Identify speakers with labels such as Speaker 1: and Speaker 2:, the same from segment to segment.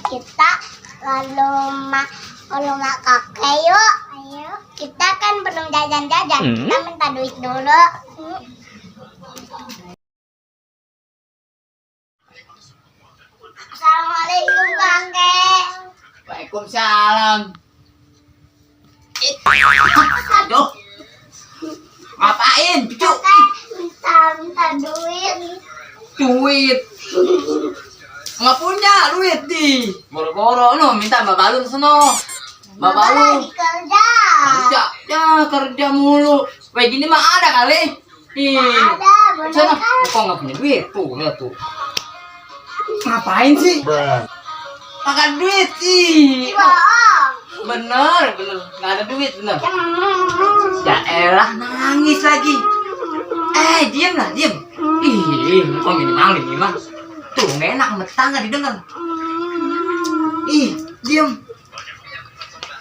Speaker 1: kita kalau nggak kakek yuk. Ayo. Kita kan belum jajan-jajan. Kita minta duit dulu. Assalamualaikum kakek.
Speaker 2: Waalaikumsalam. Aduh. Ngapain, cucu?
Speaker 1: Minta duit.
Speaker 2: Duit. Nggak punya duit di. Boro-boro no minta Mbak Balun sono. Mbak Balun.
Speaker 1: Lagi kerja.
Speaker 2: Kerja, ya kerja mulu. Kayak gini mah ada kali. Ih.
Speaker 1: Ada, bener
Speaker 2: Sana,
Speaker 1: kan?
Speaker 2: kok nggak punya duit tuh, lihat tuh. Ngapain sih? Makan duit sih.
Speaker 1: Bohong.
Speaker 2: Bener, nggak ada duit bener. Ya elah nangis lagi. Diam lah, diam. Ih, kok gini maling nih mah. Tuh nggak enak, tetangga didengar. Ih, diam.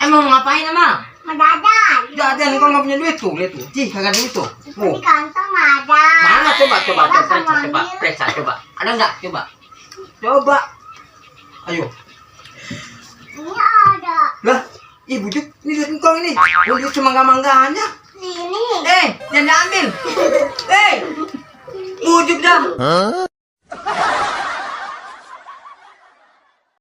Speaker 2: Emang mau ngapain emang?
Speaker 1: Mendadak.
Speaker 2: Jajan, kok nggak punya duit tuh, lihat tuh. Cih, kagak ada duit tuh.
Speaker 1: Di kantong ada.
Speaker 2: Mana coba
Speaker 1: Ada
Speaker 2: coba, periksa coba. Ada nggak? Coba. Ayo.
Speaker 1: Ini ada.
Speaker 2: Lah, ibu Juk, ini duit engkau ini. Duit semangga-mangganya.
Speaker 1: Sini.
Speaker 2: Jangan diambil. Bujuk dah.